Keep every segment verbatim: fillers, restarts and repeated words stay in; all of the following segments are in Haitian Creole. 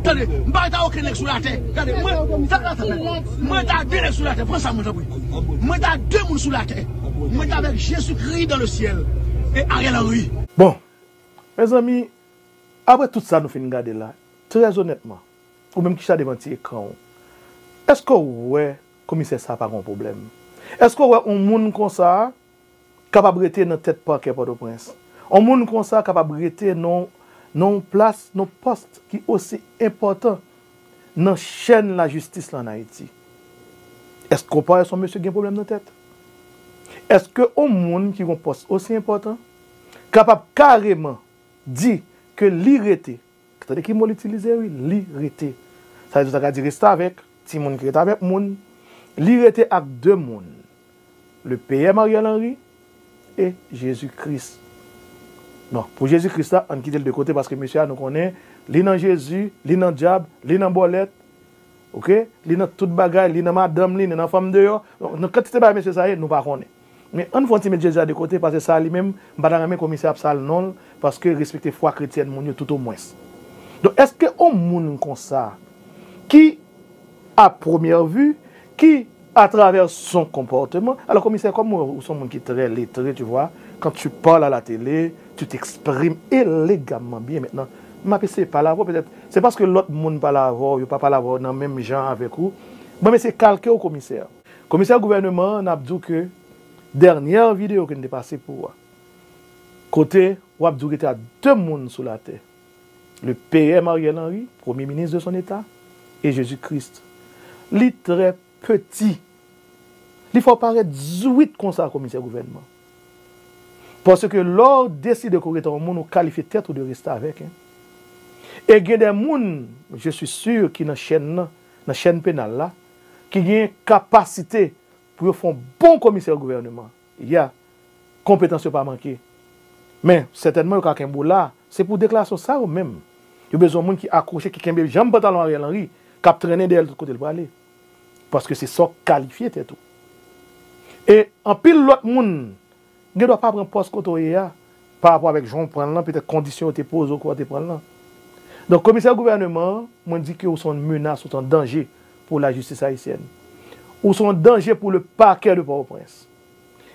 Tande, m pa ta okenn nèg sou latè. Gade, mwen, fè gras avè mwen. Mwen ta de nèg sou latè. Pran sa, mwen, tanpri. Mwen ta de moun sou latè. Mwen ta avèk Jezikri dans le ciel e Ariel Henry. Bon, mezanmi, apre tout sa nou fin gade la, trè onètman, ou menm ki chita devan ti ekran w, èske w wè komisè sa pa gen yon pwoblèm? Èske w wè yon moun konsa kapab rete nan tèt pakè Pòtoprens? Yon moun konsa kapab rete nan, nan yon plas, nan pòs ki osi enpòtan nan chèn lajistis la ann Ayiti? Èske w pa wè se yon mesye gen pwoblèm nan tèt? Èske yon moun ki gen yon pòs osi enpòtan kapab kareman di ke li rete, tande ki mo l itilize, wi, li rete. Sa vle di, sa ka di restavèk, timoun ki rete avèk moun, li rete ak de moun, le P M Ariel Henry e Jezi Kris. Bon, pou Jezi Kris la, ann kite l de kote, paske mesye a, nou konnen, li nan Jezi, li nan dyab, li nan bòlèt, oke? Li nan tout bagay, li nan madanm li, li nan fanm deyò. Donk, nan kantite bagay mesye sa ye, nou pa konnen. Men ann fè yon ti met Jezi a de kote, paske sa li menm, m pa ta renmen komisè ap sal non l, paske respekte fwa kretyèn moun yo toutomwens. Donk, èske yon moun konsa, ki, à première vue, ki, à travers son comportement, alò, komisè, kòm ou, ou se yon moun ki trè letre, tu vois, quand tu parles à la télé, tu t'exprimes élégamment bien. Maintenant, m ap eseye pale avè w, petèt, se paske lòt moun pale avè w, yo pa pale avè w nan menm jan avèk ou. Bon, men se kalke w, komisè. Komisè gouvènman an, n ap di w ke dènyè videyo ke n te pase pou ou a, kote w ap di w rete ak de moun sou latè, le P M Ariel Henry, Premye Minis de son Eta, e Jezi Kris. Li trè peti. Li fè w parèt zwit konsa, komisè gouvènman. Paske lè w deside ke w rete yon moun, ou kalifye tèt ou de restavèk, en. E gen de moun, je suis sûr, ki nan chèn nan, nan chèn penal la, ki gen kapasite pou yo fè yon bon komisè gouvènman. Ya, konpetans yo pa manke. Men, sètènman, yo ka kenbe w la. Se pou deklarasyon sa yo menm. Yo bezwen yon moun ki akwoche, ki kenbe janm pantalon Ariel Henry, k ap trennen dèyè l tout kote l prale. Paske se sa w kalifye tèt ou. E anpil lòt moun gen dwa pa pran pòs kote w ye a, pa rapò avèk jan w pran l lan, petèt kondisyon yo te poze w ke w te pran l lan. Donk, komisè gouvènman an, mwen di ke ou se yon menas, ou se yon danje pou lajistis ayisyèn. Ou se yon danje pou le parquet de Port-au-Prince.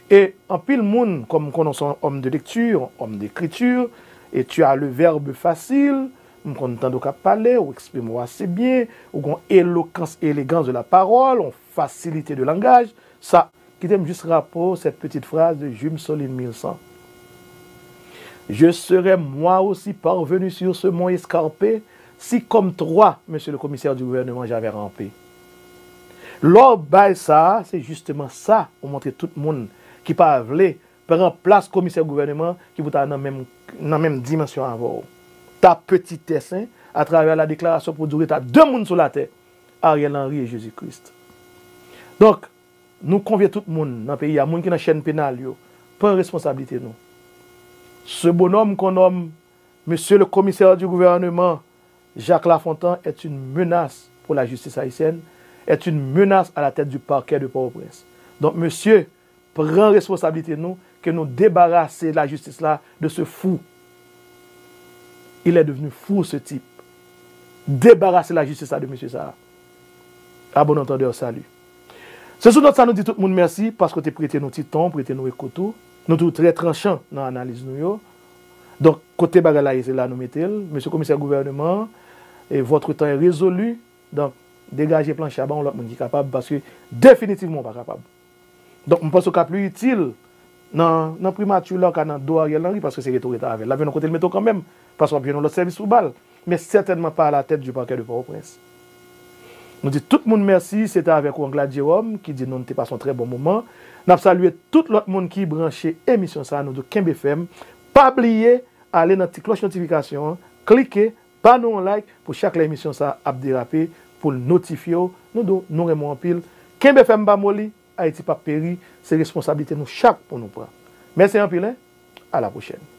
E anpil moun, kòm m konnen w se yon homme de lecture, yon homme d'écriture, et tu as le verbe facile, m konn tande w k ap pale, ou eksprime w ase byen, ou gen yon elokans, elegans de la parole, yon fasilite de langaj, sa Kite m jis raple w cette petite phrase de Jume Soline Milsan. Je serais moi aussi parvenu sur ce mont escarpé si, comme toi, monsieur le commissaire du gouvernement, j'avais rampé. Lè w bay sa a, se jisteman sa ou montre tout moun ki pa vle pran plas komisè gouvènman ki pou ta nan menm, nan menm dimansyon avè w. Ta petitès, en, atravè la deklarasyon pou di w rete ak de moun sou latè, Ariel Henry e Jezi Kris. Donk, nou konvye tout moun nan peyi a, moun ki nan chèn penal yo, pran responsablite nou. Ce bonhomme qu'on nomme Monsieur le commissaire du gouvernement, Jacques Lafontant, est une menace pour la justice haïtienne, est une menace à la tête du parquet de Port-au-Prince. Donk, mesye, pran responsablite nou, ke nou debarase lajistis la de ce fou. Il est devenu fou, ce type. Debarase lajistis la de mesye sa a. À bon entendeur, salut. Se sou nòt sa nou di tout moun mèsi paske w te prete nou ti tan w, prete nou ekout ou. Nou di w trè tranchan nan analiz nou yo. Donk, kote bagay la ye, se la nou mete l. Mesye komisè gouvènman, e votre temps est résolu. Donk, degaje planche a ba yon lòt moun ki kapab, paske definitivman w pa kapab. Donk, m panse w ka pli itil nan, nan primati la, w ka nan do Ariel Henry, paske se rete w rete avè l. L ap jwenn yon kote l mete w kanmenm, paske w ap jwenn yon lòt sèvis pou ba l. Men sètènman pa a la tèt du parquet de Port-au-Prince. Nou di tout moun mèsi, se te avèk ou Anglade Jerome, ki di nou n te pase yon trè bon moman. N ap salye tout lòt moun ki branche emisyon sa a, nou di w kenbe fèm. Pa bliye, ale nan ti klòch notifikasyon an, klike, ba nou yon like pou chak lè emisyon sa a ap derape, pou l notifye w. Nou di w, nou renmen w anpil. Kenbe fèm, pa moli, Ayiti p ap peri, se responsablite nou chak pou nou pran. Mèsi anpil, en. À la prochaine.